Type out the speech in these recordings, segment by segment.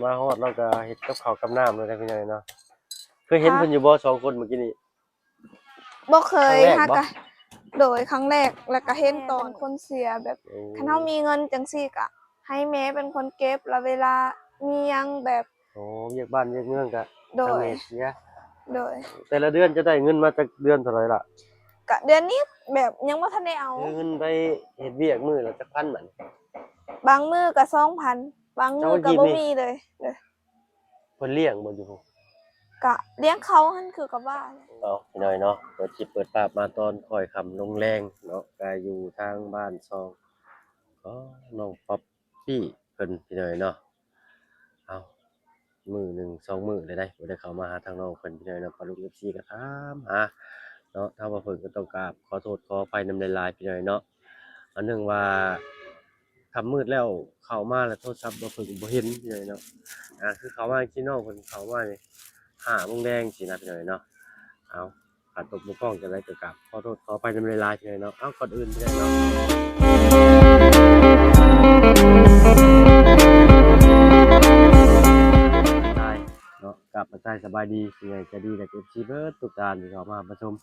ມາຮອດລາວກໍເຮັດກັບເຂົ້າກັບນ້ຳເລີຍນະ ພີ່ນ້ອງເນາະ. ເຄີຍເຫັນເພິ່ນຢູ່ບໍ່ ສອງຄົນເມື່ອກີ້ນີ້? ບໍ່ເຄີຍ. ຄັ້ງແລກບໍ່? ຫາກະ ໂດຍ ຄັ້ງແລກ ແລ້ວກະເຫັນຕອນຄົນເສຍ ແບບ ໂອ້ ຄັນເຮົາມີເງິນຈັ່ງຊີ້ກະໃຫ້ແມ່ເປັນຄົນເກັບ ແລ້ວເວລາມີຫຍັງແບບ ໂອ້ ວຽກບ້ານວຽກເມືອງກະ ໂດຍ ທາງແມ່ເສຍ. ໂດຍ. ແຕ່ລະເດືອນຈະໄດ້ເງິນມາຈັກເດືອນເທົ່າໃດລະ? ກະເດືອນນີ້ແບບຍັງບໍ່ທັນໄດ້ເອົາ. ຄືເງິນໄປເຮັດວຽກມື້ລະຈັກພັນບັດ? ບາງມື້ກະສອງພັນ ບາງມື້ກະບໍ່ມີເລີຍ. ໂດຍ. ເພິ່ນລ້ຽງບໍ່ຢູ່ພຸ້ນ? ກະລ້ຽງເຂົາຫັ້ນຄືກັບວ່າ. ເອົາ ພີ່ນ້ອງເນາະ ເປີດຄລິບເປີດພາບມາຕອນຄ່ອຍຄ່ຳລົງແລງເນາະ ກະຢູ່ທາງບ້ານຊ່ອງ ອໍ ນ້ອງປັອບປີ້ເພິ່ນ ພີ່ນ້ອງເນາະ. ເອົາ ມື້ໜຶ່ງສອງມື້ແລ້ວໃດ໋ ບໍ່ໄດ້ເຂົ້າມາຫາທາງນ້ອງເພິ່ນ ພີ່ນ້ອງເນາະ. ປ້າລຸງ ເອັຟຊີ ກໍຖາມຫາເນາະ ທາງວ່າເພິ່ນກໍຕ້ອງກາບຂໍໂທດຂໍອະໄພນຳຫຼາຍໆ ພີ່ນ້ອງເນາະ. ອັນໜຶ່ງວ່າ ຄ່ຳມືດແລ້ວເຂົ້າມາແລ້ວໂທລະສັບບໍ່ເບິ່ງບໍ່ເຫັນ ພີ່ນ້ອງເນາະ. ອ່າ ຄືເຂົ້າມາທີ່ນ້ອງເພິ່ນເຂົ້າມານີ້ ຫ້າໂມງແລງຊີ້ນະ ພີ່ນ້ອງເນາະ. ເອົາ ຂາດຕົກບົກຜ່ອງຈັ່ງໃດກໍກາບຂໍໂທດຂໍອະໄພນຳຫຼາຍໆ ພີ່ນ້ອງເນາະ. ເອົາ ກ່ອນອື່ນ ພີ່ນ້ອງເນາະ ເນາະ ກາບທັກທາຍສະບາຍດີ ຜູ້ໃຫຍ່ໃຈດີ ແລະ ເອັຟຊີ ເບິດທຸກທ່ານທີ່ເຂົ້າມາຮັບມາຊົມ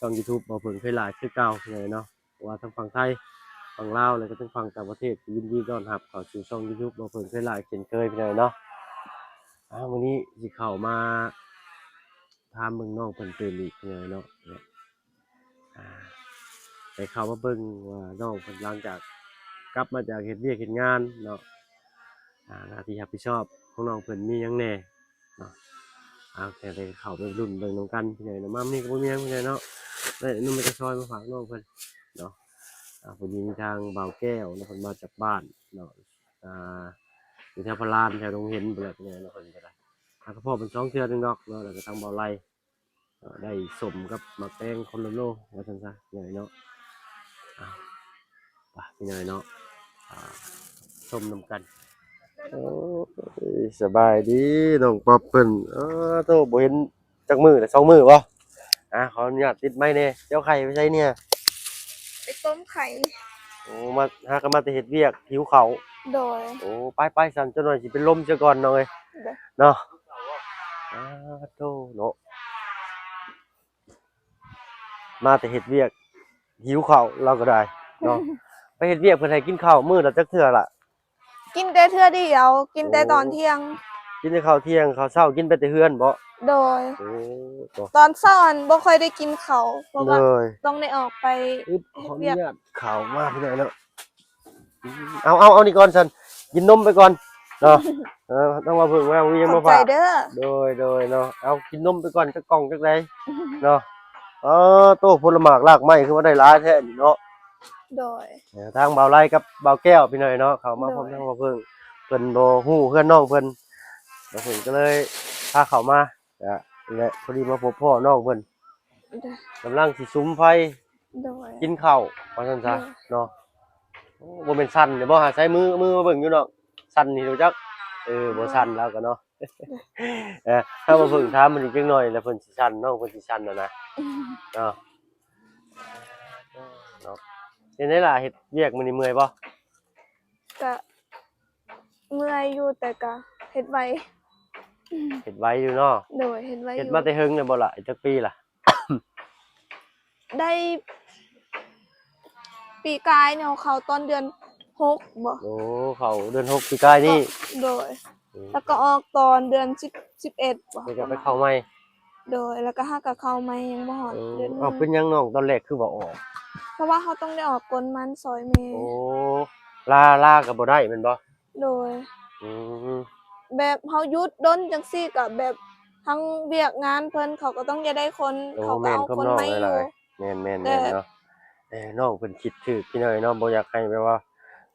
ຊ່ອງ YouTube ບໍ່ເພິ່ງເຄີຍຫຼ້າຍຄືເກົ່າ ພີ່ນ້ອງເນາະ. ບໍ່ວ່າທັງຝັ່ງໄທ ຝັ່ງລາວ ແລະກະທັງຝັ່ງຕ່າງປະເທດ ກໍຍິນດີຕ້ອນຮັບເຂົ້າສູ່ຊ່ອງ YouTube ບໍ່ເພິ່ງເຄີຍຫຼ້າຍເຊັ່ນເຄີຍ ພີ່ນ້ອງເນາະ. ອ່າ ມື້ນີ້ຊິເຂົ້າມາຖາມເບິ່ງນ້ອງເພິ່ນຕື່ມອີກ ພີ່ນ້ອງເນາະ. ອ່າ ໄດ້ເຂົ້າມາເບິ່ງວ່ານ້ອງເພິ່ນຫຼັງຈາກກັບມາຈາກເຮັດວຽກເຮັດງານເນາະ ອ່າ ໜ້າທີ່ຮັບຜິດຊອບຂອງນ້ອງເພິ່ນມີຫຍັງແດ່ ເນາະ. ເອົາ ແຕ່ໄດ້ເຂົ້າໄປລຸ້ນເບິ່ງນຳກັນ ພີ່ນ້ອງເນາະ. ມາມື້ນີ້ກໍບໍ່ມີຫຍັງ ພີ່ນ້ອງເນາະ ໄດ້ໜຸ່ມໄມ້ຕະຊອຍມາຝາກນ້ອງເພິ່ນເນາະ. ອ່າ ພໍດີມີທາງບ່າວແກ້ວເນາະ ເພິ່ນມາຈາກບ້ານເນາະ ອ່າ ຢູ່ແຖວພະລານ ແຖວດົງເຫັນພຸ້ນແຫຼະ ພີ່ນ້ອງເນາະ. ເພິ່ນກໍໄດ້ ຫາກໍພໍ້ເພິ່ນສອງເທື່ອໜຶ່ງດອກເນາະ ແລ້ວກໍທາງບ່າວໄລ ກໍໄດ້ສົ້ມກັບໝາກແຕງຄົນລະໂລ ວ່າຊັ້ນຊະ ພີ່ນ້ອງເນາະ. ເອົາ ໄປ ພີ່ນ້ອງເນາະ ອ່າ ຊົມນຳກັນ. ໂອ້ຍ ສະບາຍດີນ້ອງປັອບເພິ່ນ. ເອີ ໂທ້ ບໍ່ເຫັນຈັກມື້ລະ ສອງມື້ບໍ່? ອ່າ ຂໍອະນຸຍາດຕິດໄມແດ່. ເຈົ້າໄຂ່ໄປໃສເນຍ? ໄປຕົ້ມໄຂ່. ໂອ້ ມາ ຫາກໍມາແຕ່ເຮັດວຽກ ຫິວເຂົ້າ. ໂດຍ. ໂອ້ ໄປໆ ຊັ້ນ ຈັກໜ້ອຍຊິເປັນລົມເສຍກ່ອນນ້ອງເອີຍ ໂດຍ ເນາະ. ອ່າ ໂທ້ເນາະ ມາແຕ່ເຮັດວຽກ ຫິວເຂົ້າລາວກໍໄດ້ເນາະ. ໄປເຮັດວຽກເພິ່ນໃຫ້ກິນເຂົ້າມື້ລະຈັກເທື່ອລະ? ກິນແຕ່ເທື່ອດຽວ ກິນແຕ່ຕອນທ່ຽງ. ໂອ້ ກິນແຕ່ເຂົ້າທ່ຽງ ເຂົ້າເຊົ້າກິນໄປແຕ່ເຮືອນບໍ? ໂດຍ. ໂອ້ ຕອນເຊົ້າຫັ້ນບໍ່ຄ່ອຍໄດ້ກິນເຂົ້າ ເພາະວ່າ ໂດຍ ຕ້ອງໄດ້ອອກໄປ ອືບ ເຮັດວຽກ. ຂໍອະນຸຍາດເຂົ້າມາ ພີ່ນ້ອງເນາະ. ເອົາ ເອົາ ເອົານີ້ກ່ອນຊັ້ນ ກິນນົມໄປກ່ອນເນາະ. ເອີ ຕ້ອງວ່າເພິ່ງວ່າມີຫຍັງມາຝາກ. ຂອບໃຈເດີ. ໂດຍ ໂດຍເນາະ. ເອົາ ກິນນົມໄປກ່ອນຈັກກ່ອງຈັກໃດເນາະ. ອໍ ໂຕ ຜົນລະໝາກລາກໄມ້ຄືວ່າໄດ້ຫຼາຍແທ້ນີ້ເນາະ. ໂດຍ. ເອີ ທາງບ່າວໄລກັບບ່າວແກ້ວ ພີ່ນ້ອງເນາະ ເຂົ້າມາ ໂດຍ ພ້ອມທາງບ່າວເພິ່ງ ເພິ່ນບໍ່ຮູ້ເຮືອນນ້ອງເພິ່ນ ບ່າວເພິ່ງກໍເລີຍພາເຂົ້າມາ. ກະນີ້ແຫຼະ ພໍດີມາພົບພໍ້ນ້ອງເພິ່ນ ໂດຍ ກຳລັງຊິສຸມໄຟ ໂດຍ ກິນເຂົ້າ ວ່າຊັ້ນຊະ ໂດຍ ເນາະ. ໂອ້ ບໍ່ແມ່ນສັ່ນເດ້ບໍ່ຫາ ໃຊ້ມື ມືມາເບິ່ງຢູ່ນ້ອງ ສັ່ນນີ້ຮູ້ຈັກ. ເອີ ບໍ່ສັ່ນລາວກະເນາະ. ໂດຍ ເອີ ຖ້າວ່າເພິ່ນຖາມເພິ່ນອີກຈັກໜ້ອຍແລ້ວເພິ່ນຊິສັ່ນ ນ້ອງເພິ່ນຊິສັ່ນຫັ້ນນະ ອືມ ເນາະ. ເນາະ ເປັນໃດລະ ເຮັດວຽກມື້ນີ້ເມື່ອຍບໍ່? ກະເມື່ອຍຢູ່ ແຕ່ກະເຮັດໄວ. ເຮັດໄວຢູ່ເນາະ. ໂດຍ ເຮັດໄວຢູ່. ເຮັດມາແຕ່ເຫິງແລ້ວບໍ່ລະ? ຈັກປີລະ? ໄດ້ປີກາຍນີ້ ເຂົ້າຕອນເດືອນຫົກບໍ? ໂອ້ ເຂົ້າເດືອນຫົກປີກາຍນີ້. ໂດຍ. ອືມ ແລ້ວກໍອອກຕອນເດືອນສິບ ສິບເອັດບໍ? ແລ້ວກໍໄປເຂົ້າໃໝ່. ໂດຍ ແລ້ວກໍຫາກໍເຂົ້າໃໝ່ ຍັງບໍ່ຮອດເດືອນໜຶ່ງ. ເອົ້າ ເປັນຫຍັງນ້ອງຕອນແລກຄືບໍ່ອອກ? ເພາະວ່າເຮົາຕ້ອງໄດ້ອອກກົນມັນຊ່ອຍແມ່. ໂອ້ ລາ ລາກໍບໍ່ໄດ້ແມ່ນບໍ່? ໂດຍ. ອືມ ແບບເຮົາຢຸດດົນຈັ່ງຊີ້ກໍແບບທາງວຽກງານເພິ່ນເຂົາກໍຕ້ອງຢາກໄດ້ຄົນ. ໂອ້ ເຂົາກໍເອົາຄົນໃໝ່ຢູ່. ແມ່ນໆໆ ແຕ່ ແມ່ນເນາະ. ເອີ ນ້ອງເພິ່ນຄິດຖືກພີ່ນ້ອງເນາະ ບໍ່ຢາກໃຫ້ແບບວ່າ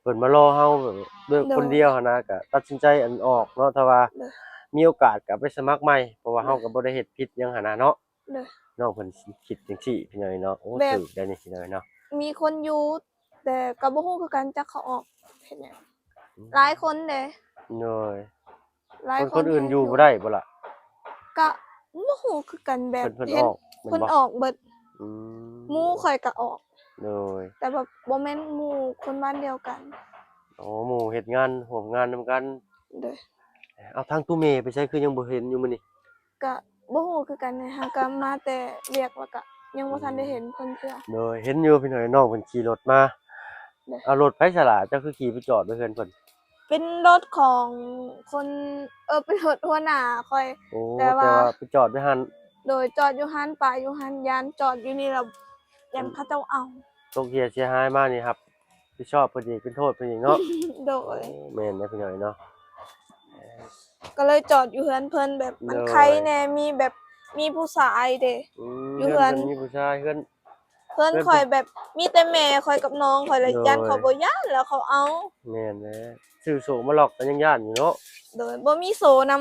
ເພິ່ນມາລໍເຮົາແບບດ້ວຍ ໂດຍ ຄົນດຽວຫັ້ນນະ ກໍຕັດສິນໃຈອັນອອກເນາະ. ຖ້າວ່າ ໂດຍ ມີໂອກາດກໍໄປສະໝັກໃໝ່ ເພາະວ່າ ໂດຍ ເຮົາກໍບໍ່ໄດ້ເຮັດຜິດຫຍັງຫັ້ນນະເນາະ. ໂດຍ. ນ້ອງເພິ່ນຄິດຈັ່ງຊີ້ພີ່ນ້ອງເນາະ. ໂອ້ ແບບ ຖືກໄດ້ນີ້ພີ່ນ້ອງເນາະ. ມີຄົນຢູ່ ແຕ່ກໍບໍ່ຮູ້ຄືກັນ ຈັກເຂົາອອກເຮັດຫຍັງ. ອືມ ຫຼາຍຄົນເດ້. ໂດຍ. ຫຼາຍຄົນ ຄົນອື່ນຢູ່ບໍ່ໄດ້ບໍ່ລະ? ກະບໍ່ຮູ້ຄືກັນ ແບບ ເພິ່ນ ເພິ່ນ ເຫັນອອກ ແມ່ນບໍ່? ເພິ່ນອອກເບິດ. ອືມ ໝູ່ຂ້ອຍກະອອກ. ໂດຍ. ແຕ່ວ່າບໍ່ແມ່ນໝູ່ຄົນບ້ານດຽວກັນ. ໂອ້ ໝູ່ເຮັດງານຮ່ວມງານນຳກັນ. ໂດຍ. ເອົາ ທາງຕູ້ເມໄປໃສ ຄືຍັງບໍ່ເຫັນຢູ່ມື້ນີ້? ກະບໍ່ຮູ້ຄືກັນ ຫາກະມາແຕ່ວຽກ ແລ້ວກະຍັງບໍ່ທັນໄດ້ເຫັນເພິ່ນເທື່ອ. ໂດຍ ເຫັນຢູ່ພີ່ນ້ອງ ນ້ອງເພິ່ນຂີ່ລົດມາ. ໂດຍ ເອົາ ລົດໃຜສະລະ ເຈົ້າຄືຂີ່ໄປຈອດໄວ້ເຮືອນເພິ່ນ? ເປັນລົດຂອງຄົນ ເອີ ເປັນລົດຫົວໜ້າຂ້ອຍ. ໂອ້ ແຕ່ວ່າ ແຕ່ວ່າໄປຈອດໄວ້ຫັ້ນ. ໂດຍ ຈອດຢູ່ຫັ້ນ ປະຢູ່ຫັ້ນ ຢ້ານຈອດຢູ່ນີ້ແລ້ວ ຢ້ານເຂົາເຈົ້າເອົາ. ຕົກເຫຍເສຍຫາຍມານີ້ ຮັບຜິດຊອບເພິ່ນອີກ ເປັນໂທດເພິ່ນອີກເນາະ. ໂດຍ ໂອ້ ແມ່ນເດ້ພີ່ນ້ອງເນາະ. ກໍເລີຍຈອດຢູ່ເຮືອນເພິ່ນ ແບບມັນ ໂດຍ ໄຄແດ່ ມີແບບ ມີຜູ້ຊາຍເດ້. ອືມ ຢູ່ເຮືອນ ເຮືອນເພິ່ນມີຜູ້ຊາຍ ເຮືອນ ເຮືອນ ເຮືອນ ຂ້ອຍແບບມີແຕ່ແມ່ຂ້ອຍກັບນ້ອງຂ້ອຍ ແລ້ວ ໂດຍ ຢ້ານເຂົາບໍ່ຢ້ານ ແລ້ວເຂົາເອົາ. ແມ່ນແຫຼະ ຊື້ໂສ້ມາລັອກກໍຍັງຢ້ານຢູ່ເນາະ. ໂດຍ ບໍ່ມີໂສ້ນຳ.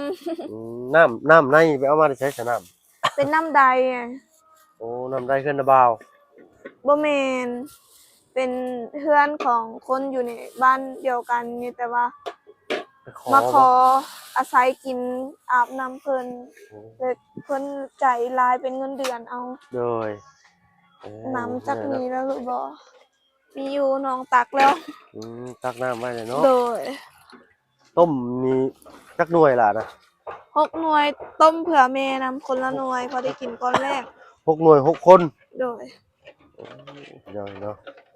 ອືມ ນ້ຳ ນ້ຳໃນໄປເອົາມາແຕ່ໃສຊະ ນ້ຳ? ເປັນນ້ຳໃດ. ໂອ້ ນ້ຳໃດເຮືອນນາບ່າວ? ບໍ່ແມ່ນ ເປັນເຮືອນຂອງຄົນຢູ່ໃນບ້ານດຽວກັນນີ້ ແຕ່ວ່າ ໄປຂໍ ມາຂໍ ບໍ່? ອາໄສກິນອາບນ້ຳເພິ່ນ. ໂອ້ ແລ້ວເພິ່ນໃຈຫຼາຍ ເປັນເງິນເດືອນເອົາ. ໂດຍ ເອີ ນ້ຳຈັກມີແລ້ວຫຼືບໍ່? ມີຢູ່ ນ້ອງຕັກແລ້ວ. ອືມ ຕັກນ້ຳໄວ້ແລ້ວເນາະ. ໂດຍ ຕົ້ມນີ້ຈັກໜ່ວຍລະນະ? ຫົກໜ່ວຍ ຕົ້ມເພື່ອແມ່ນຳຄົນລະໜ່ວຍ ພໍໄດ້ກິນກ່ອນແລງ. ຫົກໜ່ວຍ ຫົກຄົນ. ໂດຍ ໂອ້ຍ ເນາະ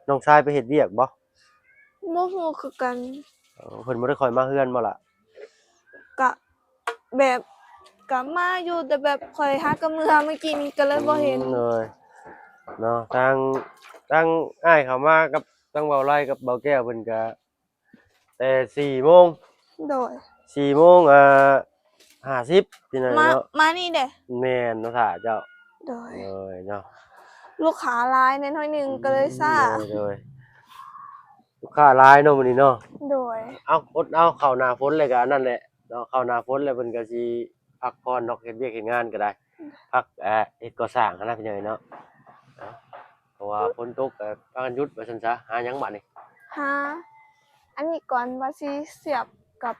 ນ້ອງຊາຍໄປເຮັດວຽກບໍ່? ບໍ່ຮູ້ຄືກັນ. ເອີ ເພິ່ນບໍ່ໄດ້ຄ່ອຍມາເຮືອນບໍ່ລະ? ກະແບບ ກະມາຢູ່ ແຕ່ແບບຂ້ອຍຫາກະເມືອມື້ກີ້ນີ້ ກະເລີຍບໍ່ເຫັນ. ອືມ ໂດຍ ເນາະ ທາງ ທາງອ້າຍເຂົ້າມາກັບທາງເບົາໄລກັບເບົາແກ້ວເພິ່ນກະ ແຕ່ສີ່ໂມງ. ໂດຍ ສີ່ໂມງ ເອີ ຫ້າສິບ ພີ່ນ້ອງເນາະ. ມານີ້ເດ້. ແມ່ນເນາະ ຖ້າເຈົ້າ. ໂດຍ ໂດຍເນາະ ລູກຄ້າຫຼາຍແດ່ໜ້ອຍໜຶ່ງ ອືມ ກໍເລີຍຊ້າ. ໂດຍ ໂດຍ ລູກຄ້າຫຼາຍເນາະມື້ນີ້ເນາະ. ໂດຍ ເອົາ ອົດເອົາ ເຂົ້າໜ້າຝົນແລ້ວກໍອັນນັ້ນແຫຼະເນາະ ເຂົ້າໜ້າຝົນແລ້ວເພິ່ນກໍຊິພັກຜ່ອນດອກ ເຮັດວຽກເຮັດງານກໍໄດ້ ອືມ ພັກ ເອີ ເຮັດກໍ່ສ້າງຫັ້ນນະ ພີ່ນ້ອງເນາະ. ເອົາ ເພາະວ່າ ອືມ ຝົນຕົກກໍພາກັນຢຸດວ່າຊັ້ນຊະ. ຫາຫຍັງບາດນີ້? ຫາອັນນີ້ກ່ອນ ວ່າຊິສຽບກັບ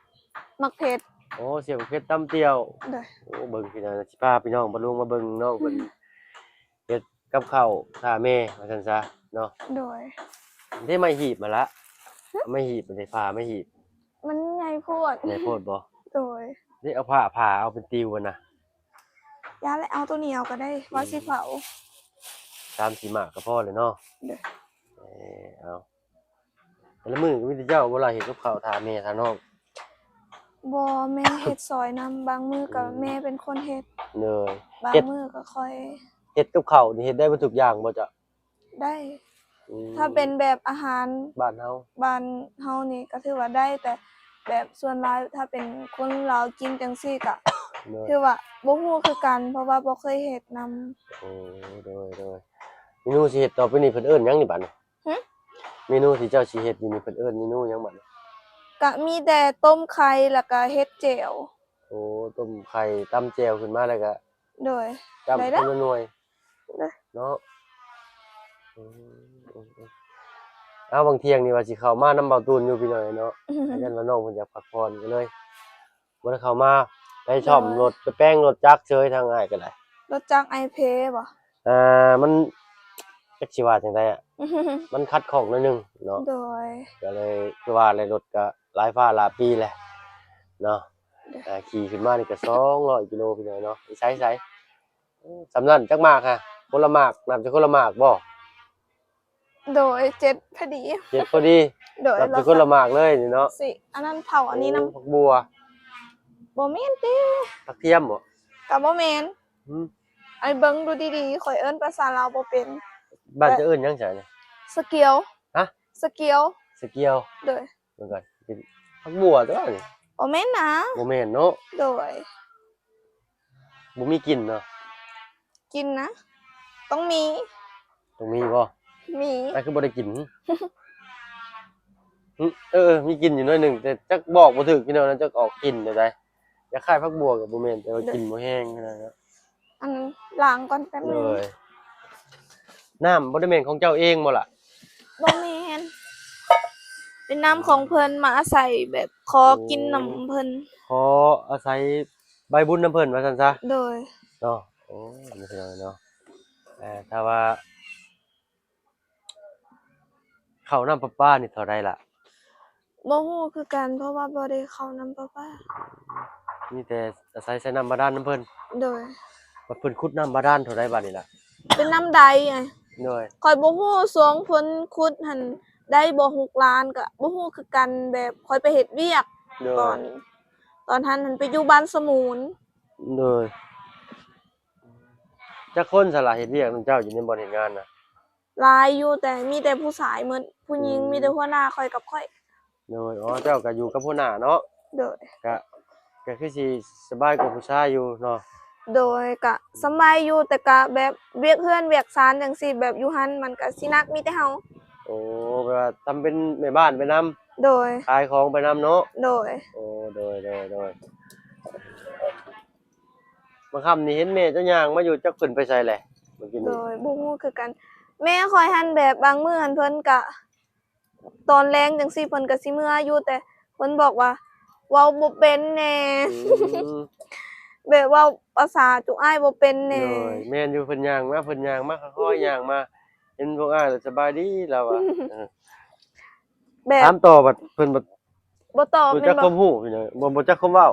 ໝາກເຜັດ. ໂອ້ ສຽບໝາກເຜັດຕຳແຈ່ວ. ໂດຍ ໂອ້ ເບິ່ງພີ່ນ້ອງ ຊິພາພີ່ນ້ອງບາລຸງມາເບິ່ງນ້ອງເພິ່ນ ອືມ ເຮັດກັບເຂົ້າຖ້າແມ່ວ່າຊັ້ນຊະເນາະ. ໂດຍ ເດ້ໄມ້ຮີບຫັ້ນລະ. ຫຶ? ໄມ້ຮີບເດ້ ຜ່າໄມ້ຮີບ. ມັນໃຫຍ່ໂພດ. ໃຫຍ່ໂພດບໍ່? ໂດຍ ເດ້ເອົາຜ້າຜ່າເອົາເປັນຕິວຫັ້ນນະ. ຢ່າແຫຼະ ເອົາໂຕໜຽວກໍໄດ້ ອືມ ວ່າຊິເຜົາ. ສາມສີ່ໝາກກໍພໍແລ້ວເນາະ. ໂດຍ ເອີ ເອົາ ແຕ່ລະມື້ກໍມີແຕ່ເຈົ້າບໍ່ລະເຮັດກັບເຂົ້າຖ້າແມ່ຖ້ານ້ອງ? ບໍ່ ແມ່ເຮັດຊ່ອຍນຳ ບາງມື້ກໍ ອືມ ແມ່ເປັນຄົນເຮັດ. ໂດຍ ບາງມື້ກໍຂ້ອຍເຮັດ. ເຮັດກັບເຂົ້ານີ້ເຮັດໄດ້ເບິດທຸກຢ່າງບໍ່ເຈົ້າ? ໄດ້. ອືມ ຖ້າເປັນແບບອາຫານບ້ານເຮົາ ບ້ານເຮົານີ້ກໍຖືວ່າໄດ້ ແຕ່ແບບສ່ວນຫຼາຍຖ້າເປັນຄົນລາວກິນຈັ່ງຊີ້ກໍ ໂດຍ ຖືວ່າບໍ່ຮູ້ຄືກັນ ເພາະວ່າບໍ່ເຄີຍເຮັດນຳ. ໂອ້ ໂດຍ ໂດຍ ເມນູຊິເຮັດຕໍ່ໄປນີ້ເພິ່ນເອີ້ນຫຍັງນີ້ບາດນີ້? ຫຶ? ເມນູທີ່ເຈົ້າຊິເຮັດຢູ່ນີ້ ເພິ່ນເອີ້ນເມນູຫຍັງບາດນີ້? ກະມີແຕ່ຕົ້ມໄຂ່ ແລ້ວກະເຮັດແຈ່ວ. ໂອ້ ຕົ້ມໄຂ່ ຕຳແຈ່ວຂຶ້ນມາ ແລ້ວກະ ໂດຍ ຈ້ຳ ໄດ້ແລ້ວ ຄົນລະໜ່ວຍ ໂດຍ ເນາະ. ອືມ ເອົາ ບາງທ່ຽງນີ້ວ່າຊິເຂົ້າມານຳເບົາຕູນຢູ່ ພີ່ນ້ອງເນາະ. ອືມ ຢ້ານວ່ານ້ອງເພິ່ນຢາກພັກຜ່ອນ ກໍເລີຍ ບໍ່ໄດ້ເຂົ້າມາ ໄປສ້ອມ ໂດຍ ລົດ ໄປແປງລົດຈັກເຊີຍ ທາງອ້າຍກໍໄດ້. ລົດຈັກອ້າຍເພບໍ່? ອ່າ ມັນ ຈັກຊິວ່າຈັ່ງໃດອະ ມັນຂັດຂ້ອງໜ້ອຍໜຶ່ງເນາະ. ໂດຍ ກໍເລີຍ ຄືວ່າແຫຼະ ລົດກໍຫຼາຍຟ້າຫຼາຍປີແຫຼະເນາະ. ໂດຍ ອ່າ ຂີ່ຂຶ້ນມານີ້ກໍສອງຮ້ອຍກິໂລ ພີ່ນ້ອງເນາະ. ໃສ ໃສ ສ່ຳນັ້ນ ຈັກໝາກຫະ? ຄົນລະໝາກ ນັບຈາກຄົນລະໝາກບໍ່? ໂດຍ ເຈັດພໍດີ ເຈັດພໍດີ. ໂດຍ ນັບຈາກຄົນລະໝາກເລີຍນີ້ເນາະ. ຊິ ອັນນັ້ນເຜົາອັນນີ້ນຳ. ໂອ້ ຜັກບົວ. ບໍ່ແມ່ນຕິ? ກະທຽມບໍ່? ກະບໍ່ແມ່ນ. ຫຶ? ໄອ້ເບິ່ງດູດີໆ ຂ້ອຍເອີ້ນພາສາລາວບໍ່ເປັນ. ບ້ານເຈົ້າເອີ້ນຫຍັງຊະນີ້? ສະກຽວ. ຫະ? ສະກຽວ. ສະກຽວ. ໂດຍ ເບິ່ງກ່ອນ ຜັກບົວຕົວະນີ້. ບໍ່ແມ່ນນະ. ບໍ່ແມ່ນເນາະ. ໂດຍ ບໍ່ມີກິ່ນເນາະ. ກິ່ນນະ ຕ້ອງມີ. ຕ້ອງມີບໍ່? ມີ. ອ້າຍຄືບໍ່ໄດ້ກິນ? ຫຶ? ເອີ ເອີ ມີກິ່ນຢູ່ໜ້ອຍໜຶ່ງ ແຕ່ຈັກບອກບໍ່ຖືກ ພີ່ນ້ອງນະ ຈັກອອກກິ່ນແນວໃດ. ຢາກຄ້າຍຜັກບົວກໍບໍ່ແມ່ນ ແຕ່ວ່າ ໂດຍ ກິ່ນບໍ່ແຮງຂະໜາດນັ້ນ. ອັນ ລ້າງກ່ອນແປັບໜຶ່ງ. ໂດຍ ນ້ຳບໍ່ໄດ້ແມ່ນຂອງເຈົ້າເອງບໍ່ລະ? ບໍ່ແມ່ນ ເປັນນ້ຳຂອງເພິ່ນ ມາອາໄສແບບຂໍກິນນຳເພິ່ນ. ໂອ້ ຂໍອາໄສໃບບຸນນຳເພິ່ນວ່າຊັ້ນຊະ. ໂດຍ ເນາະ. ໂອ້ ພີ່ນ້ອງເນາະ ເອີ ຖ້າວ່າ ເຂົ້ານ້ຳປະປານີ້ເທົ່າໃດລະ? ບໍ່ຮູ້ຄືກັນ ເພາະວ່າບໍ່ໄດ້ເຂົ້ານຳປະປາ. ມີແຕ່ອາໄສໃສ່ນ້ຳບາດານນຳເພິ່ນ. ໂດຍ. ບັດເພິ່ນຂຸດນ້ຳບາດານເທົ່າໃດບາດນີ້ລະ? ເປັນນ້ຳໃດໄງ? ໂດຍ. ຂ້ອຍບໍ່ຮູ້ ຊ່ວງເພິ່ນຂຸດຫັ້ນໄດ້ບໍ່ ຫົກລ້ານ ກະບໍ່ຮູ້ຄືກັນ ແບບຂ້ອຍໄປເຮັດວຽກ. ໂດຍ. ຕອນ ຕອນຫັ້ນຫັ້ນໄປຢູ່ບ້ານສະໝູນ. ໂດຍ. ຈັກຄົນສະລະເຮັດວຽກນຳເຈົ້າຢູ່ໃນບ່ອນເຮັດງານນະ? ຫຼາຍຢູ່ ແຕ່ມີແຕ່ຜູ້ຊາຍໝົດ ຜູ້ຍິງ ອືມ ມີແຕ່ຫົວໜ້າຂ້ອຍກັບຂ້ອຍ. ໂດຍ. ອໍ ເຈົ້າກໍຢູ່ກັບຫົວໜ້າເນາະ? ໂດຍ. ກະ ກະຄືຊິສະບາຍກວ່າຜູ້ຊາຍຢູ່ເນາະ? ໂດຍ. ກະສະບາຍຢູ່ ແຕ່ກະແບບວຽກເຮືອນວຽກຊານຈັ່ງຊີ້ ແບບຢູ່ຫັ້ນມັນກະຊິໜັກ ມີແຕ່ເຮົາ. ໂອ້ ແບບວ່າທຳເປັນແມ່ບ້ານໄປນຳ? ໂດຍ. ຂາຍຂອງໄປນຳເນາະ? ໂດຍ. ໂອ້ ໂດຍ ໂດຍ ໂດຍ. ມື້ຄ່ຳນີ້ເຫັນແມ່ເຈົ້າຍ່າງມາຢູ່ ຈັກເພິ່ນໄປໃສແຫຼະມື້ກີ້ນີ້? ໂດຍ. ບໍ່ຮູ້ຄືກັນ ແມ່ຂ້ອຍຫັ້ນ ແບບບາງມື້ຫັ້ນເພິ່ນກະ ຕອນແລງຈັ່ງຊີ້ເພິ່ນກະຊິເມືອຢູ່ ແຕ່ເພິ່ນບອກວ່າເວົ້າບໍ່ເປັນແດ່. ອືມ. ແບບເວົ້າພາສາຈຸອ້າຍບໍ່ເປັນແດ່. ໂດຍ. ແມ່ນຢູ່ ເພິ່ນຍ່າງມາ ເພິ່ນຍ່າງມາ ຄ່ອຍໆຍ່າງມາ ເຫັນພວກອ້າຍແລ້ວສະບາຍດີລາວວ່າ. ເອີ ແບບ ຖາມຕໍ່ບັດເພິ່ນບັດ ບໍ່ຕອບ ບໍ່ຈັກ ແມ່ນບໍ່? ຄວາມຮູ້ພີ່ນ້ອງ ບໍ່ ບໍ່ຈັກຄວາມເວົ້າ.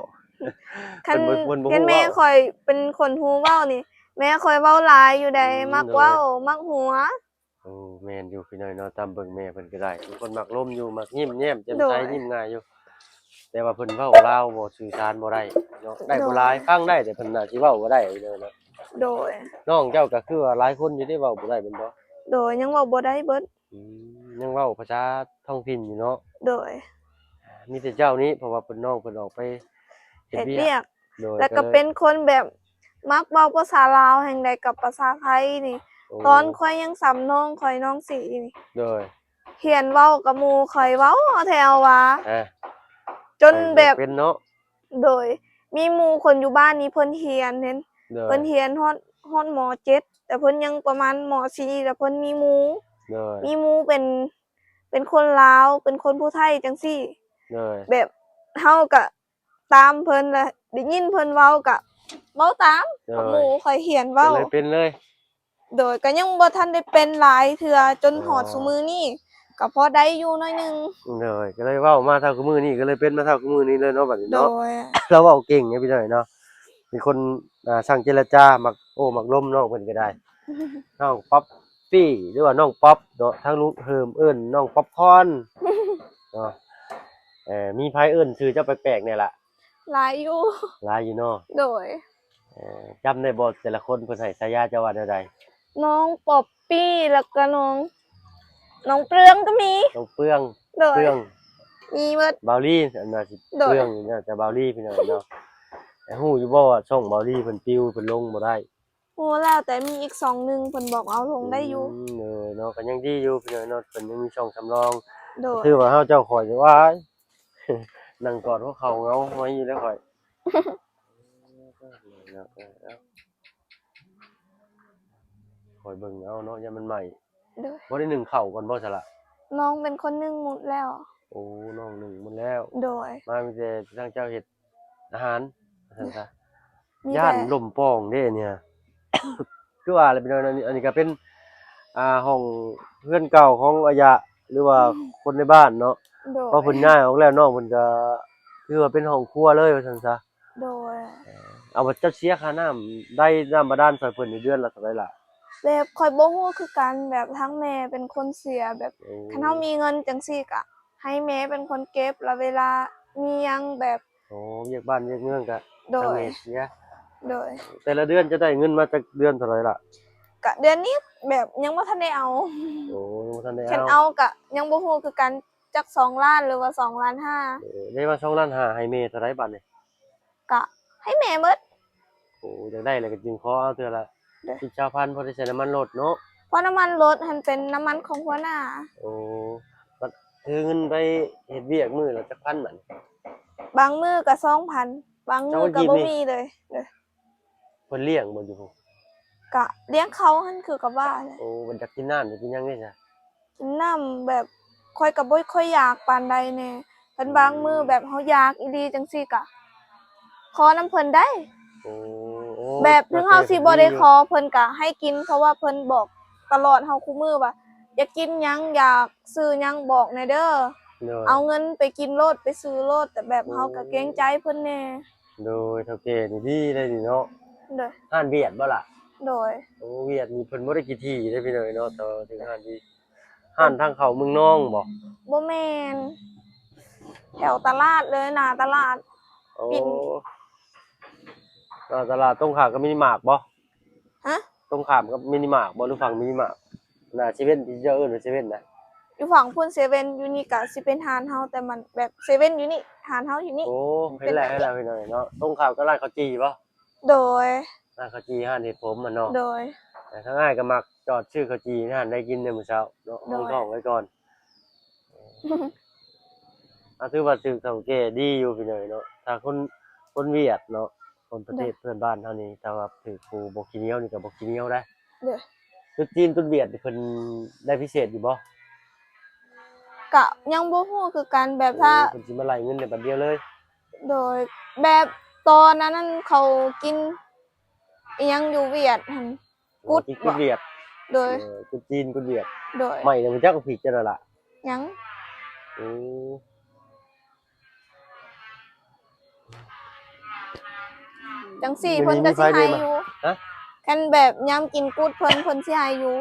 ຄັນ ເພິ່ນ ບໍ່ ເພິ່ນບໍ່ຮູ້ ຄັນແມ່ຂ້ອຍເປັນຄົນຮູ້ເວົ້ານີ້ ແມ່ຂ້ອຍເວົ້າຫຼາຍຢູ່ໃດ໋. ອືມ. ມັກເວົ້າ ໂດຍ. ມັກຫົວ. ໂອ້ ແມ່ນຢູ່ພີ່ນ້ອງເນາະ ຕາມເບິ່ງແມ່ເພິ່ນກໍໄດ້ ເປັນຄົນມັກລົມຢູ່ ມັກຍິ້ມແຍ້ມແຈ່ມໃສ. ໂດຍ. ຍິ້ມງ່າຍຢູ່ ແຕ່ວ່າເພິ່ນເວົ້າລາວບໍ່ສື່ສານບໍ່ໄດ້ເນາະ ໄດ້ບໍ່ຫຼາຍ. ໂດຍ. ຟັງໄດ້ ແຕ່ເພິ່ນໜ້າຊິເວົ້າບໍ່ໄດ້ເລີຍເນາະ. ໂດຍ. ນ້ອງເຈົ້າກໍຄືວ່າຫຼາຍຄົນຢູ່ເດ້ ເວົ້າບໍ່ໄດ້ແມ່ນບໍ່? ໂດຍ. ຍັງເວົ້າບໍ່ໄດ້ເບິດ. ອືມ ຍັງເວົ້າພາສາທ້ອງຖິ່ນຢູ່ເນາະ? ໂດຍ. ມີແຕ່ເຈົ້ານີ້ ເພາະວ່າເພິ່ນ ນ້ອງເພິ່ນອອກໄປເຮັດວຽກ. ເຮັດວຽກ. ໂດຍ. ແລ້ວກໍເປັນຄົນແບບມັກເວົ້າພາສາລາວແຮ່ງໃດກັບພາສາໄທນີ້. ໂອ້ ຕອນຂ້ອຍຍັງສ່ຳນ້ອງຂ້ອຍ ນ້ອງສີນີ້. ໂດຍ. ຮຽນເວົ້າກັບໝູ່ຂ້ອຍເວົ້າແທ້ວ່າ ເອີ ຈົນແບບເປັນເນາະ. ໂດຍ. ມີໝູ່ຄົນຢູ່ບ້ານນີ້ເພິ່ນຮຽນເຫັນ. ໂດຍ. ເພິ່ນຮຽນຮອດ ຮອດ ມໍເຈັດ ແຕ່ເພິ່ນຍັງປະມານ ມໍສີ່ ແລ້ວເພິ່ນມີໝູ່. ໂດຍ. ມີໝູ່ເປັນ ເປັນຄົນລາວ ເປັນຄົນຜູ້ໄທຈັ່ງຊີ້. ໂດຍ. ແບບເຮົາກະຕາມເພິ່ນ ແລ້ວໄດ້ຍິນເພິ່ນເວົ້າກະເວົ້າຕາມ. ໂດຍ. ກັບໝູ່ຂ້ອຍຮຽນເວົ້າ ກໍເລີຍເປັນເລີຍ. ໂດຍ. ກໍຍັງບໍ່ທັນໄດ້ເປັນຫຼາຍເທື່ອ ຈົນຮອດ ອໍ ຊຸມື້ນີ້ ກໍພໍໄດ້ຢູ່ໜ້ອຍໜຶ່ງ. ໂດຍ. ກໍເລີຍເວົ້າມາເທົ່າຄືມື້ນີ້ ກໍເລີຍເປັນມາເທົ່າຄືມື້ນີ້ເລີຍເນາະ ບັດນີ້ເນາະ. ໂດຍ. ລາວເວົ້າເກັ່ງເດ້ພີ່ນ້ອງເນາະ ເປັນຄົນ ອ່າ ຊ່າງເຈລະຈາ ມັກໂອ້ມັກລົມ ນ້ອງເພິ່ນກໍໄດ້. ນ້ອງປັອບປີ້ ຫຼືວ່ານ້ອງປັອບເນາະ ທາງລຸງເຮີມເອີ້ນນ້ອງປັອບຄອນເນາະ. ເອີ ມີໃຜເອີ້ນຊື່ເຈົ້າແປກໆແດ່ລະ? ຫຼາຍຢູ່. ຫຼາຍຢູ່ເນາະ. ໂດຍ. ເອີ ຈຳໄດ້ບໍ່ ແຕ່ລະຄົນເພິ່ນໃຫ້ສາຍາເຈົ້າວ່າແນວໃດ? ນ້ອງປັອບປີ້ ແລ້ວກໍນ້ອງ ນ້ອງເປືອງກໍມີ. ນ້ອງເປືອງ. ໂດຍ. ເປືອງ ມີເບິດ. ບ່າວລີ ອັນນ່າຊິ ໂດຍ ເປືອງ ໜ້າຈະບ່າວລີພີ່ນ້ອງເນາະ. ແຕ່ຮູ້ຢູ່ບໍ່ວ່າຊ່ອງບ່າວລີເພິ່ນປິວ ເພິ່ນລົງບໍ່ໄດ້? ໂອ້ ແລ້ວແຕ່ ມີອີກຊ່ອງໜຶ່ງເພິ່ນບອກເອົາລົງໄດ້ຢູ່. ອືມ ເອີເນາະ ກໍຍັງດີຢູ່ພີ່ນ້ອງເນາະ ເພິ່ນຍັງມີຊ່ອງສຳລອງ. ໂດຍ. ຄືວ່າເຮົາເຈົ້າຂ້ອຍນີ້ ວ້າຍ ນັ່ງກອດຫົວເຂົ່າເຫງົາຫອຍຢູ່ແລ້ວຂ້ອຍ. ເນາະ ເອີ ເອົາ ຂ້ອຍເບິ່ງເອົາເນາະ ຢ້ານມັນໄໝ້. ໂດຍ. ບໍ່ໄດ້ໜຶ້ງເຂົ້າກ່ອນບໍ່ຊະລະ? ນ້ອງເປັນຄົນໜຶ້ງໝົດແລ້ວ. ໂອ້ ນ້ອງໜຶ້ງໝົດແລ້ວ. ໂດຍ. ມາມີແຕ່ທາງເຈົ້າເຮັດອາຫານ ວ່າຊັ້ນຊະ. ມີແຕ່ ຢ້ານລົມປ່ອງເດ້ອັນນີ້. ຄືວ່າແຫຼະພີ່ນ້ອງ ອັນນີ້ ອັນນີ້ກໍເປັນ ອ່າ ຫ້ອງເຮືອນເກົ່າຂອງອາຍະ ຫຼືວ່າ ອືມ ຄົນໃນບ້ານເນາະ. ໂດຍ. ເພາະເພິ່ນຍ້າຍອອກແລ້ວ ນ້ອງເພິ່ນກໍຄືວ່າເປັນຫ້ອງຄົວເລີຍ ວ່າຊັ້ນຊະ. ໂດຍ. ເອົາ ວ່າເຈົ້າເສຍຄ່ານ້ຳໄດ້ ນ້ຳບາດານໃຫ້ເພິ່ນນີ້ເດືອນລະເທົ່າໃດລະ? ແບບຂ້ອຍບໍ່ຮູ້ຄືກັນ ແບບທາງແມ່ເປັນຄົນເສຍ ແບບ ໂອ້ ຄັນເຮົາມີເງິນຈັ່ງຊີ້ກະໃຫ້ແມ່ເປັນຄົນເກັບ ລະເວລາມີຫຍັງແບບ ໂອ້ ວຽກບ້ານວຽກເມືອງກະ ໂດຍ ທາງແມ່ເສຍ. ໂດຍ. ແຕ່ລະເດືອນຈະໄດ້ເງິນມາຈັກເດືອນເທົ່າໃດລະ? ກະເດືອນນີ້ແບບຍັງບໍ່ທັນໄດ້ເອົາ. ໂອ້ ຍັງບໍ່ທັນໄດ້ເອົາ. ຄັນເອົາກະຍັງບໍ່ຮູ້ຄືກັນ ຈັກສອງລ້ານ ຫຼືວ່າສອງລ້ານຫ້າ. ເອີ ໄດ້ມາສອງລ້ານຫ້າ ໃຫ້ແມ່ເທົ່າໃດບາດນີ້? ກະໃຫ້ແມ່ໝົດ. ໂອ້ ຢາກໄດ້ແລ້ວກໍຈຶ່ງຂໍເອົາເທື່ອລະ ໂດຍ ສິບ ຊາວພັນ ພໍໄດ້ໃຊ້ນ້ຳມັນລົດເນາະ. ເພາະນ້ຳມັນລົດຫັ້ນເປັນນ້ຳມັນຂອງຫົວໜ້າ. ໂອ້ ບັດຖືເງິນໄປເຮັດວຽກມື້ລະຈັກພັນບາດນີ້? ບາງມື້ກໍສອງພັນ ບາງມື້ກໍບໍ່ມີເລີຍ. ໂດຍ. ເພິ່ນລ້ຽງບໍ່ຢູ່ພຸ້ນ? ກະລ້ຽງເຂົາຫັ້ນຄືກັບວ່າແຫຼະ. ໂອ້ ເພິ່ນຢາກກິນນ້ຳ ຢາກກິນຫຍັງເດ້ຊະ? ກິນນ້ຳແບບ ຂ້ອຍກໍບໍ່ຄ່ອຍຢາກປານໃດແດ່. ຄັນບາງມື້ແບບເຮົາຢາກອີ່ຫຼີຈັ່ງຊີ້ກະຂໍນຳເພິ່ນໄດ້. ໂອ້ ໂອ້ ແບບເຖິງເຮົາຊິບໍ່ໄດ້ຂໍ ເພິ່ນກະໃຫ້ກິນ ເພາະວ່າເພິ່ນບອກຕະຫຼອດເຮົາຄູ່ມື້ວ່າ ຢາກກິນຫຍັງ ຢາກຊື້ຫຍັງບອກແດ່ເດີ. ໂດຍ ເອົາເງິນໄປກິນໂລດ ໄປຊື້ໂລດ ແຕ່ແບບເຮົາກໍເກງໃຈເພິ່ນແດ່. ໂດຍ ເຖົ້າແກ່ນີ້ດີເດ້ນີ້ເນາະ. ໂດຍ ຮ້ານຫວຽດບໍ່ລະ? ໂດຍ ໂອ້ ຫວຽດນີ້ເພິ່ນບໍ່ໄດ້ຂີ້ຖີ່ເດ້ພີ່ນ້ອງເນາະ ແຕ່ວ່າເປັນຮ້ານທີ່ ຮ້ານທາງເຂົ້າເມືອງນອງບໍ່? ບໍ່ແມ່ນ ແຖວຕະຫຼາດເລີຍ ໜ້າຕະຫຼາດ. ໂອ້ ໜ້າຕະຫຼາດ ຕົງຂ້າມກັບມິນິມາດບໍ່? ຮະ? ຕົງຂ້າມກັບມິນິມາດບໍ່ ຫຼືຝັ່ງມິນິມາດ? ໜ້າເຊເວັ່ນ ທີ່ເຈົ້າເອີ້ນວ່າເຊເວັ່ນນະ. ຢູ່ຝັ່ງພຸ້ນເຊເວັ່ນ ຢູ່ນີ້ກະຊິເປັນຮ້ານເຮົາ ແຕ່ມັນແບບເຊເວັ່ນຢູ່ນີ້ ຮ້ານເຮົາຢູ່ນີ້. ໂອ້ ເຫັນແລ້ວ ເຫັນແລ້ວພີ່ນ້ອງເນາະ ຕົງຂ້າມກັບຮ້ານເຂົ້າຈີ່ບໍ່? ໂດຍ ຮ້ານເຂົ້າຈີ່ ຮ້ານເຮັດຜົມຫັ້ນເນາະ. ໂດຍ ແຕ່ທາງອ້າຍກໍມັກຈອດຊື້ເຂົ້າຈີ່ໃນຫັ້ນໄດ້ກິນໃນມື້ເຊົ້າເນາະ ໂດຍ ຮອງທ້ອງໄວ້ກ່ອນ. ອ່າ ຖືວ່າຖືກເຖົ້າແກ່ດີຢູ່ພີ່ນ້ອງເນາະ ຖ້າຄົນ ຄົນຫວຽດເນາະ ຄົນປະເທດ ໂດຍ ເພື່ອນບ້ານເຮົານີ້ ຖ້າວ່າຖືກຜູ້ບໍ່ຂີ້ໜຽວນີ້ກໍບໍ່ຂີ້ໜຽວໄດ໋. ໂດຍ ຕຸດຈີນຕຸດຫວຽດນີ້ເພິ່ນໄດ້ພິເສດຢູ່ບໍ່? ກະຍັງບໍ່ຮູ້ຄືກັນ ແບບ ໂອ້ ຖ້າ ເພິ່ນຊິມາໄລ່ເງິນໃນບັດດຽວເລີຍ. ໂດຍ ແບບຕອນອັນນັ້ນເຂົາກິນອີ່ຫຍັງຢູ່ຫວຽດຫັ້ນ ກຸດ ກິນກຸດຫວຽດ. ໂດຍ ເອີ ກຸດຈີນກຸດຫວຽດ. ໂດຍ ໄມ້ນະ ບໍ່ຈັກເອົາຜິດຈັ່ງໃດລະ ຍັງ. ໂອ້ ຈັ່ງຊີ້ເພິ່ນກໍຊິໃຫ້ຢູ່. ຮະ? ຄັນແບບຍາມກິນກຸດເພິ່ນ ເພິ່ນຊິໃຫ້ຢູ່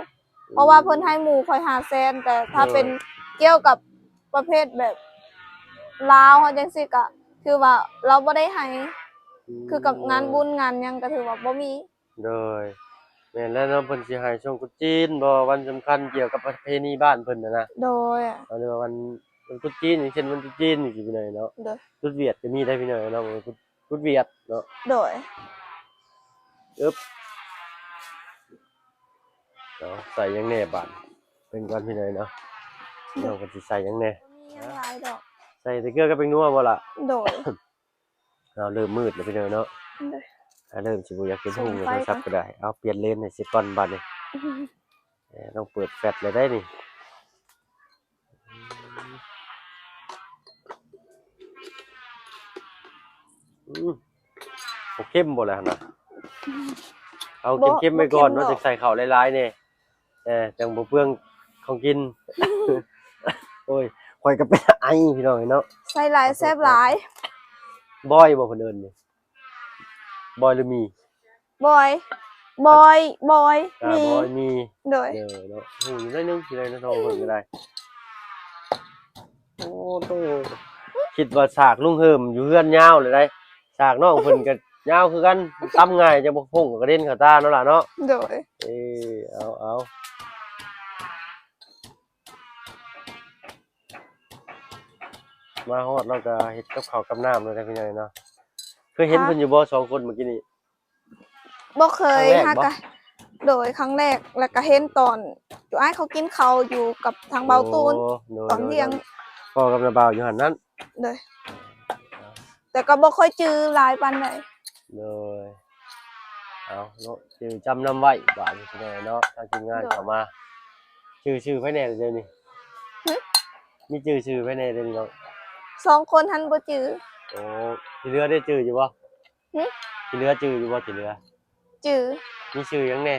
ເພາະວ່າເພິ່ນໃຫ້ໝູ່ຂ້ອຍຫ້າແສນ ແຕ່ຖ້າເປັນ ໂດຍ ກ່ຽວກັບປະເພດແບບລາວເຮົາຈັ່ງຊີ້ ກໍຖືວ່າລາວບໍ່ໄດ້ໃຫ້. ອືມ ຄືກັບງານບຸນ ໂດຍ ງານຫຍັງກໍຖືວ່າບໍ່ມີ. ໂດຍ ແມ່ນແລ້ວເນາະ ເພິ່ນຊິໃຫ້ຊ່ວງກຸດຈີນບໍ່ ວັນສຳຄັນກ່ຽວກັບປະເພນີບ້ານເພິ່ນນະນະ. ໂດຍ ເອົາເລີຍ ວັນ ວັນກຸດຈີນ ຢ່າງເຊັ່ນວັນກຸດຈີນນີ້ຊິໄປເນາະ. ໂດຍ ກຸດຫວຽດກໍມີໄດ໋ພີ່ນ້ອງເນາະ ກຸດ ກຸດຫວຽດເນາະ. ໂດຍ ອຶບ ເອົາໃສ່ຫຍັງແດ່ບາດ ເບິ່ງກ່ອນພີ່ນ້ອງເນາະ ນ້ອງເພິ່ນຊິໃສ່ຫຍັງແດ່. ບໍ່ມີຫຍັງຫຼາຍດອກ ໃສ່ແຕ່ເກືອກັບແປ້ງນົວບໍ່ລະ? ໂດຍ ເອົາ ເລີ່ມມືດແລ້ວພີ່ນ້ອງເນາະ. ໂດຍ ອ່າ ເລີ່ມຊິບໍ່ຢາກເຫັນຫຸ່ງໂທລະສັບກໍໄດ້. ເອົາ ປ່ຽນເລນໃຫ້ເສຍກ່ອນບາດນີ້. ເອີ ຕ້ອງເປີດແຟລດແລ້ວໄດ໋ນີ້. ອືມ ບໍ່ເຄັມບໍ່ລະຫັ້ນນະ? ເອົາ ບໍ່ ເຄັມໆໄວ້ກ່ອນເນາະ ບໍ່ເຄັມດອກ ຈັ່ງໃສ່ເຂົ້າຫຼາຍໆແດ່. ເອີ ຈັ່ງບໍ່ເປືອງຂອງກິນ. ໂອ້ຍ ຂ້ອຍກໍເປັນໄອພີ່ນ້ອງເນາະ. ໃສ່ຫຼາຍແຊບຫຼາຍ. ບອຍບໍ່ເພິ່ນເອີ້ນນີ້? ບອຍຫຼືມີ? ບອຍ ບອຍ ບອຍ ອ່າ ມີ ບອຍມີ. ໂດຍ ເອີ ເນາະ ຮູ້ຢູ່ໜ້ອຍໜຶ່ງ ຊິໄດ້ນະ ທ້ອງເພິ່ນກໍໄດ້. ໂອ້ໂຕ ຄິດວ່າສາກລຸງເຮີມຢູ່ເຮືອນຍາວເລີຍໄດ໋ ສາກນ້ອງເພິ່ນກໍຍາວຄືກັນ ຕຳງ່າຍ ຈັ່ງບໍ່ພົງກໍກະເດັນເຂົ້າຕາເນາະຫຼ້າເນາະ. ໂດຍ ເອີ ເອົາ ເອົາ ມາຮອດລາວກໍເຮັດກັບເຂົ້າກັບນ້ຳເລີຍນະພີ່ນ້ອງເນາະ. ເຄີຍເຫັນເພິ່ນຢູ່ບໍ່ ສອງຄົນເມື່ອກີ້ນີ້? ບໍ່ເຄີຍ ຄັ້ງແລກບໍ່? ຫາກະ ໂດຍ ຄັ້ງແລກ ແລ້ວກະເຫັນຕອນຈຸອ້າຍເຂົາກິນເຂົ້າຢູ່ກັບທາງບ່າວຕູນ ໂອ້ ໂດຍ ຕອນທ່ຽງ ໂດຍ ພໍ່ກັບນ້າບ່າວຢູ່ຫັ້ນນັ້ນ. ໂດຍ ແຕ່ກໍບໍ່ຄ່ອຍຈື່ຫຼາຍປານໃດ. ໂດຍ ເອົາເນາະ ຈື່ຈຳນຳໄວ້ບາດນີ້ເນາະ ທາງທີມງານເຂົ້າມາ. ໂດຍ ຈື່ຊື່ໃຜແດ່ດຽວນີ້? ຫຶ? ມີຈື່ຊື່ໃຜແດ່ດຽວນີ້ນ້ອງ? ສອງຄົນຫັ້ນບໍ່ຈື່. ໂອ້ ທີ່ເຫຼືອໄດ້ຈື່ຢູ່ບໍ່? ຫຶ? ທີ່ເຫຼືອຈື່ຢູ່ບໍ່? ທີ່ເຫຼືອຈື່. ມີຊື່ຫຍັງແດ່?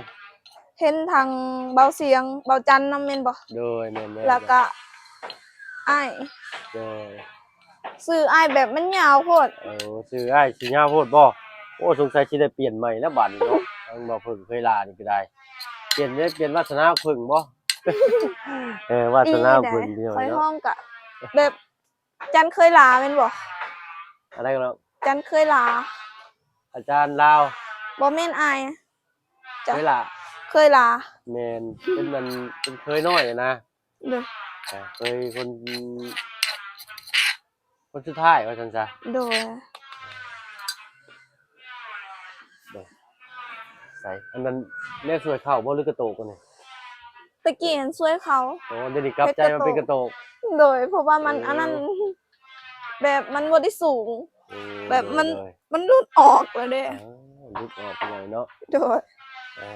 ເຫັນທັງເບົາສຽງ ເບົາຈັນນຳແມ່ນບໍ່? ໂດຍ ແມ່ນໆ ແລ້ວກະອ້າຍ. ໂດຍ ຊື່ອ້າຍແບບມັນຍາວໂພດ. ໂອ້ ຊື່ອ້າຍຊິຍາວໂພດບໍ່? ໂອ້ ສົງໄສຊິໄດ້ປ່ຽນໃໝ່ແລ້ວບາດນີ້ເນາະ. ທາງບໍ່ເພິ່ງເຄີຍລານີ້ກໍໄດ້ ປ່ຽນເດ້ ປ່ຽນວາດສະໜາເພິ່ງບໍ່? ເອີ ວາດສະໜາເພິ່ງ ດີແດ່ ພີ່ນ້ອງເນາະ. ຂ້ອຍຮ້ອງກະແບບ ຈັນເຄີຍລາແມ່ນບໍ່? ອັນໃດກໍ ຈັນເຄີຍລາ ອາຈານລາວ. ບໍ່ແມ່ນອ້າຍ ເຄີຍລາ ເຄີຍລາ. ແມ່ນ ເປັນອັນ ເປັນເຄີຍນ້ອຍນະ. ໂດຍ ເອີ ເຄີຍຄົນ ຄົນສຸດທ້າຍວ່າຊັ້ນຊະ. ໂດຍ ໃສ ອັນນັ້ນແນວຊ່ວຍເຂົ້າບໍ່ ຫຼືກະໂຕກອັນນີ້? ແຕ່ກີ້ຫັ້ນຊ່ວຍເຂົ້າ. ໂອ້ ດຽວນີ້ກັບໃຈມາເປັນກະໂຕກ. ໂດຍ ເພາະວ່າມັນ ເອີ ອັນນັ້ນ ແບບມັນບໍ່ໄດ້ສູງ. ໂອ້ ແບບມັນ ໂດຍ ມັນຫຼຸດອອກແລ້ວເດ້. ອໍ ຫຼຸດອອກໄປເນາະ. ໂດຍ ເອີ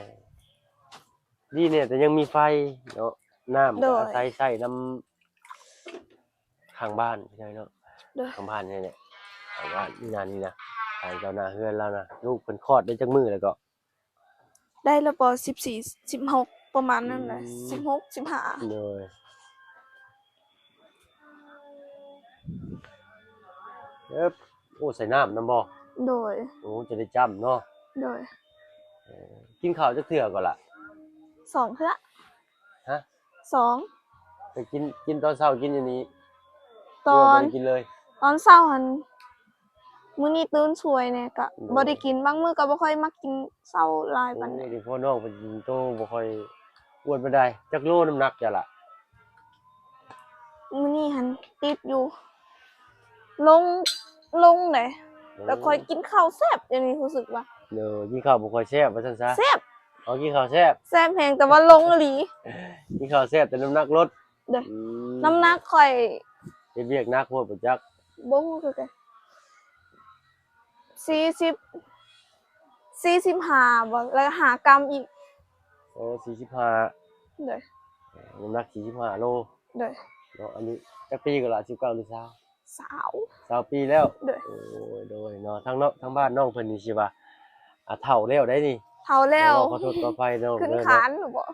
ດີແດ່ ແຕ່ຍັງມີໄຟເນາະ ນ້ຳ ໂດຍ ກໍອາໄສໃຊ້ນຳ ຂ້າງບ້ານພີ່ນ້ອງເນາະ. ໂດຍ ຂ້າງບ້ານນີ້ແຫຼະ ຂ້າງບ້ານນີ້ນະ ນີ້ນະ ທາງເຈົ້າໜ້າເຮືອນລາວນະ. ລູກເພິ່ນຄອດໄດ້ຈັກມື້ແລ້ວເກາະ? ໄດ້ແລ້ວບໍ່ ສິບສີ່ ສິບຫົກ ປະມານນັ້ນແຫຼະ. ອືມ ສິບຫົກ ສິບຫ້າ. ໂດຍ ເອີບ ໂອ້ ໃສ່ນ້ຳນຳບໍ່? ໂດຍ. ໂອ້ ຈະໄດ້ຈ້ຳເນາະ. ໂດຍ. ເອີ ກິນເຂົ້າຈັກເທື່ອກ່ອນລະ? ສອງເທື່ອ. ຮະ? ສອງ. ໄປກິນ ກິນຕອນເຊົ້າ ກິນຢູ່ນີ້ ຕອນ ຫຼືວ່າບໍ່ໄດ້ກິນເລີຍ? ຕອນເຊົ້າຫັ້ນ ມື້ນີ້ຕື່ນສວຍແດ່ ກະ ໂດຍ ບໍ່ໄດ້ກິນ. ບາງມື້ກະບໍ່ຄ່ອຍມັກກິນເຊົ້າຫຼາຍປານໃດ. ໂອ້ ເພາະນ້ອງເພິ່ນໂຕບໍ່ຄ່ອຍອ້ວນປານໃດ. ຈັກໂລນ້ຳໜັກເຈົ້າລະ? ມື້ນີ້ຫັ້ນຕິດຢູ່ ລົງ ລົງເດ້. ໂອ້ ແຕ່ຂ້ອຍກິນເຂົ້າແຊບ ດຽວນີ້ຮູ້ສຶກວ່າ ໂດຍ ກິນເຂົ້າບໍ່ຄ່ອຍແຊບວ່າຊັ້ນຊະ. ແຊບ. ອໍ ກິນເຂົ້າແຊບ. ແຊບແຮງ ແຕ່ວ່າລົງອີ່ຫຼີ. ກິນເຂົ້າແຊບແຕ່ນ້ຳໜັກລົດ. ໂດຍ. ອືມ ນ້ຳໜັກຂ້ອຍ ເຮັດວຽກໜັກໂພດບໍ່ຈັກ. ບໍ່ຮູ້ຄືກັນ. ສີ່ສິບ ສີ່ສິບຫ້າບໍ່ ແລ້ວຫ້າກຣາມອີກ. ໂອ້ ສີ່ສິບຫ້າ. ໂດຍ. ນ້ຳໜັກສີ່ສິບຫ້າໂລ. ໂດຍ. ເນາະ ອາຍຸຈັກປີກໍລະ? ສິບເກົ້າ ຫຼື ຊາວ? ຊາວ ຊາວປີແລ້ວ. ໂດຍ. ໂອ້ຍ ໂດຍເນາະ ທາງເນາະ ທາງບ້ານນ້ອງເພິ່ນນີ້ຊິວ່າ ອາ ເຖົ້າແລ້ວໄດ໋ນີ້. ເຖົ້າແລ້ວ. ຂໍໂທດຂໍອະໄພເນາະ. ຂຶ້ນຄານບໍ່?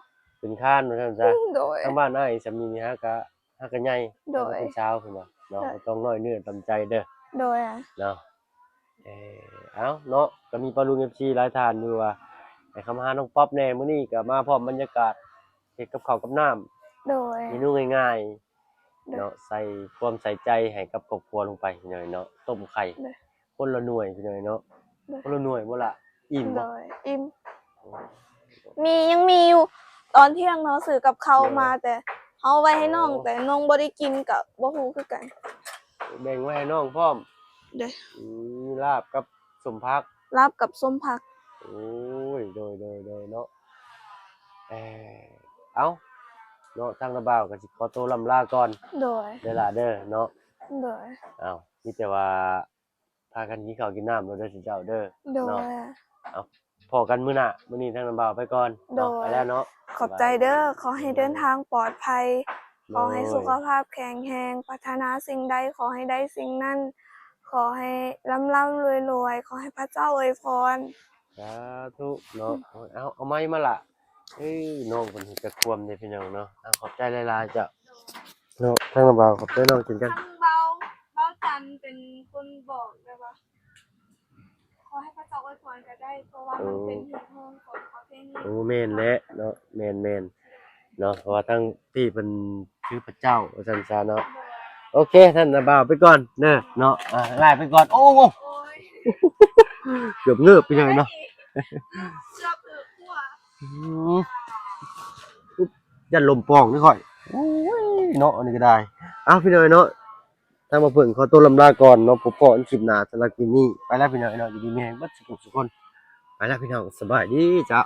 ຂຶ້ນຄານວ່າຊັ້ນຊະ. ໂດຍ. ທາງບ້ານອ້າຍສາມີນີ້ຫາກະ ຫາກະໃຫຍ່. ໂດຍ. ເປັນສາວເພິ່ນວ່າເນາະ. ໂດຍ. ບໍ່ຕ້ອງນ້ອຍເນື້ອຕ່ຳໃຈເດີ. ໂດຍ. ເນາະ ເອີ ເອົ້າເນາະ ກໍມີປ້າລຸງ ເອັຟຊີ ຫຼາຍທ່ານຢູ່ວ່າ ໃຫ້ເຂົ້າມາຫານ້ອງປັອບແດ່. ມື້ນີ້ກໍມາພ້ອມບັນຍາກາດເຮັດກັບເຂົ້າກັບນ້ຳ. ໂດຍ. ເມນູງ່າຍໆ. ໂດຍ. ເນາະ ໃສ່ຄວາມໃສ່ໃຈໃຫ້ກັບຄອບຄົວລົງໄປ ພີ່ນ້ອງເນາະ. ຕົ້ມໄຂ່ ໂດຍ ຄົນລະໜ່ວຍ ພີ່ນ້ອງເນາະ. ໂດຍ. ຄົນລະໜ່ວຍບໍ່ລະ? ອີ່ມບໍ່? ໂດຍ ອີ່ມ. ໂອ້ ມີ ຍັງມີຢູ່ ຕອນທ່ຽງເນາະ ຊື້ກັບເຂົ້າມາ. ໂດຍ. ແຕ່ເຮົາໄວ້ໃຫ້ນ້ອງ. ໂອ້ ແຕ່ນ້ອງບໍ່ໄດ້ກິນ ກໍບໍ່ຮູ້ຄືກັນ. ແບ່ງໄວ້ໃຫ້ນ້ອງພ້ອມ. ໂດຍ. ອືມ ມີລາບກັບສົ້ມຜັກ. ລາບກັບສົ້ມຜັກ. ໂອ້ຍ ໂດຍ ໂດຍ ໂດຍເນາະ. ເອີ ເອົ້າເນາະ ທາງນ້າບ່າວກໍຊິຂໍໂຕລ່ຳລາກ່ອນ. ໂດຍ. ເດີຫຼ້າເດີເນາະ. ໂດຍ. ເອົ້າ ມີແຕ່ວ່າ ພາກັນກິນເຂົ້າກິນນ້ຳໂລດເດີເຈົ້າເດີ. ໂດຍ. ເນາະ ເອົາ ພໍ້ກັນມື້ໜ້າ. ມື້ນີ້ທາງນ້າບ່າວໄປກ່ອນ. ໂດຍ. ເນາະ ໄປແລ້ວເນາະ. ຂອບໃຈເດີ. ຂໍໃຫ້ເດີນທາງປອດໄພ. ໂດຍ. ຂໍໃຫ້ສຸຂະພາບແຂງແຮງ. ປາດຖະໜາສິ່ງໃດ ຂໍໃຫ້ໄດ້ສິ່ງນັ້ນ. ຂໍໃຫ້ລ່ຳໆລວຍໆ. ຂໍໃຫ້ພະເຈົ້າອວຍພອນ. ສາທຸເນາະ. ອືມ ເອົາ ເອົາໄມ້ມາລະ. ເອີ ນ້ອງເພິ່ນເຮັດກະຄວມເດ້ພີ່ນ້ອງເນາະ. ເອົາ ຂອບໃຈຫຼາຍໆເຈົ້າເນາະ. ທາງນ້າບ່າວຂອບໃຈນ້ອງເຊັ່ນກັນ. ທາງເບົາ ເບົາຈັນເປັນຄົນບອກແບບວ່າ ຂໍໃຫ້ພະເຈົ້າອວຍພອນກໍໄດ້ ເພາະວ່າມັນເປັນຮີດຮ້ອງຂອງປະເພນີ. ໂອ້ ແມ່ນແຫຼະເນາະ. ແມ່ນໆເນາະ ເພາະວ່າທາງພີ່ເພິ່ນຄືພະເຈົ້າວ່າຊັ້ນຊະເນາະ. ໂດຍ. ໂອເຄ ທ່ານນ້າບ່າວໄປກ່ອນເດີເນາະ. ອ່າ ລາໄປກ່ອນ. ໂອ້ ໂອ້ຍ ເກືອບເງີບໄປເລີຍເນາະ. ເກືອບເກືອບ ອືມ ຢ້ານລົມປ່ອງເດ້ຂ້ອຍ. ໂອ້ຍເນາະ ອັນນີ້ກໍໄດ້. ເອົ້າ ພີ່ນ້ອງເນາະ ທາງບ່າວເພິ່ນຂໍໂຕລ່ຳລາກ່ອນເນາະ. ພົບພໍ້ກັນຄລິບໜ້າ. ສຳລັບຄລິບນີ້ໄປແລ້ວພີ່ນ້ອງເນາະ. ຢູ່ດີມີແຮງເບິດສຸກໆຄົນ. ໄປແລ້ວພີ່ນ້ອງ. ສະບາຍດີເຈົ້າ.